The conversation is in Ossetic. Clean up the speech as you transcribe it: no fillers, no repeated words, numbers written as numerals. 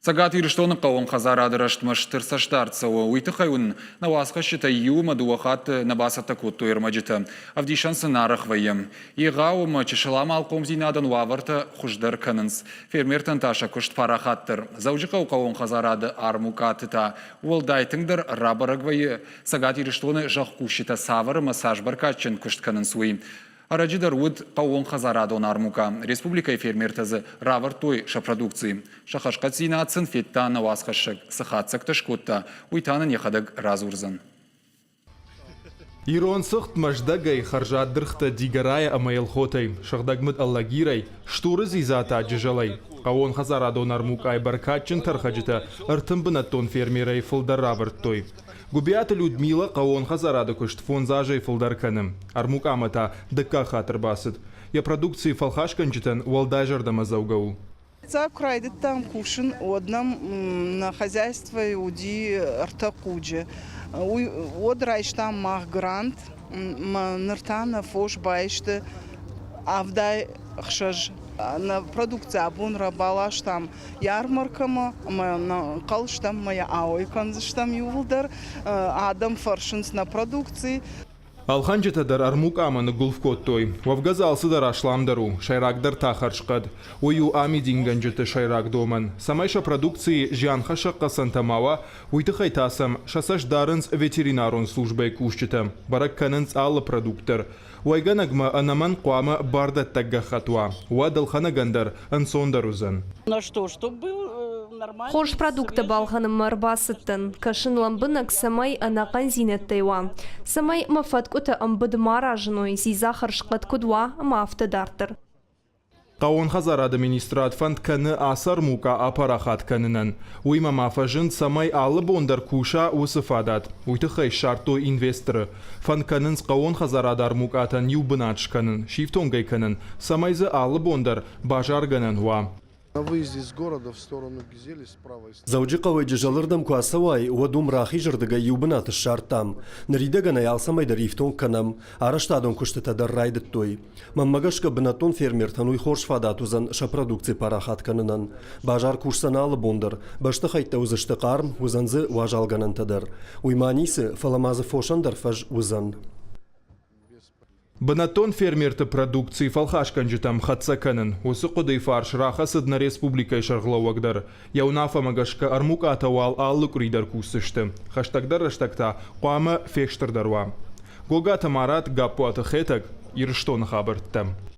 Цӕгат Ирыстоны хъӕууон хӕдзарады рӕзтмӕ стыр цӕстдард цӕуы. Уый тыххӕй уын нӕ уацхӕсджытӕй иу ӕмӕ дыууӕ хатты нӕ бацӕттӕ кодтой ӕрмӕджытӕ. Ӕвдисӕн сын арӕх вӕййы. Егъау ӕмӕ чысыл амалхъомдзинадӕн уавӕртӕ хуыздӕр кӕнынц. Фермертӕн та сӕ куыст парахатдӕр. Дзӕуджыхъӕуы хъӕууон хӕдзарады армукъаты та уӕлдай тынгдӕр рабӕрӕг вӕййы, Цӕгат Ирыстоны зӕхкусджытӕ цавӕр ӕмӕ цас бӕркадджын куыст кӕнынц, уый. Ӕрӕджы дӕр уыд хъӕууонхӕдзарадон армукъа. Республикӕйы фермертӕ дзы равӕрдтой сӕ продукци. Сӕ хӕрзхъӕддзинад сын федта нӕ уацхӕссӕг. Цы хатдзӕгтӕ скодта, уый та нын йӕхӕдӕг радзурдзӕн. Ирон цыхт Мӕздӕгӕй, хӕрзад дыргътӕ Дигорайӕ ӕмӕ Елхотӕй, сыгъдӕг мыд Алагирӕй, стуры дзидза та Джызӕлӕй. Хъӕууонхӕдзарадон армукъайы бӕркадджын тӕрхӕджытӕ 30 бынӕттон фермерӕй фылдӕр равӕрдтой. Гуыбиаты Людмила хъӕууон хӕдзарады куыст фондз азӕй фылдӕр кӕны. Армукъамӕ та дыккаг хатт ӕрбацыд. Йӕ продукци фӕлхасгӕнджытӕн уӕлдай зӕрдӕмӕдзӕугӕ у. Фыццаг куы райдыдтам кусын, уӕд нӕм нӕ хозяйствойы уыди ӕртӕ хъуджы. Уый уӕд райстам мах грант, ныр та нӕ фос баисты 76. Нӕ продукци абон рабаластам ярмаркӕмӕ ӕмӕ нӕ ӕнхъӕл стӕм ӕмӕ йӕ ауӕй кӕндзыстӕм иууылдӕр. Адӕм фӕрсынц нӕ продукци. Ӕлхӕнджытӕ дӕр армукъамӕ ныггуылф кодтой. Уӕвгӕ дзы алцыдӕр асламдӕр у, сӕйрагдӕр та хӕрзхъӕд. Уый у амидингӕнджыты сӕйраг домӕн. Цӕмӕй сӕ продукцийы зианхӕссӕг хъацӕнтӕ ма уа, уый тыххӕй та сӕм сӕ цӕст дарынц ветеринарон службӕйы кусджытӕ, бӕрӕг кӕнынц алы продукт дӕр. Уӕйгӕнӕгмӕ ӕнӕмӕнг хъуамӕ бардӕттӕг гӕххӕтт уа, уӕд ӕлхӕнӕгӕн дӕр ӕнцондӕр уыдзӕн. Хорз продукттӕ балхӕнынмӕ ӕрбацыдтӕн. Кӕсын лӕмбынӕг, цӕмӕй ӕнӕхъӕндзинӕдтӕй уа, цӕмӕй мӕ фӕткъуытӕ ӕмбыд ма разыной, дзидза хӕрзхъӕд куыд уа ӕмӕ афтӕ дарддӕр. Хъӕууон хӕдзарады министрад фӕнд кӕны ацы армукъа апарахат кӕнынӕн. Уыимӕ ма фӕзынд, цӕмӕй алы бон дӕр куса, уыцы фадат. Уый тыххӕй ссардтой инвесторы. Фӕнд кӕнынц хъӕууон хӕдзарады армукъатӕн иу бынат скӕнын, сифтонг ӕй кӕнын, цӕмӕй дзы алы бон дӕр базаргӕнӕн уа. Дзӕуджыхъӕуӕй Джызӕлырдӕм куы ацӕуай, уӕд уым рахизырдыгӕй иу бынат ссардтам. Ныридӕгӕн ӕй алцӕмӕй дӕр ифтонг кӕнӕм, арӕзтадон куыстытӕ дӕр райдыдтой. Мӕнмӕ гӕсгӕ бынӕттон фермертӕн уый хорз фадат уыдзӕн сӕ продукци парахат кӕнынӕн. Базар кусдзӕн алы бон дӕр, бӕстыхӕйттӕ уыдзысты хъарм, уыдзӕн дзы уазалгӕнӕнтӕ дӕр. Уый ма ницы, фӕлӕ ма дзы фосӕн дӕр фӕз уыдзӕн. Бынӕттон фермерты продукци фӕлхасгӕнджытӕм хӕццӕ кӕнын. Уыцы хъуыдыйы фарс рахӕцыд нӕ республикӕйы сӕргълӕууӕг дӕр. Йӕ уынаффӕмӕ гӕсгӕ армукъатӕ уал алы къуыри дӕр кусдзысты. Хӕстӕгдӕр рӕстӕг та хъуамӕ фестырдӕр уа. Гогаты Марат, Гаппуаты Хетӕг, Ирыстоны хабӕрттӕ.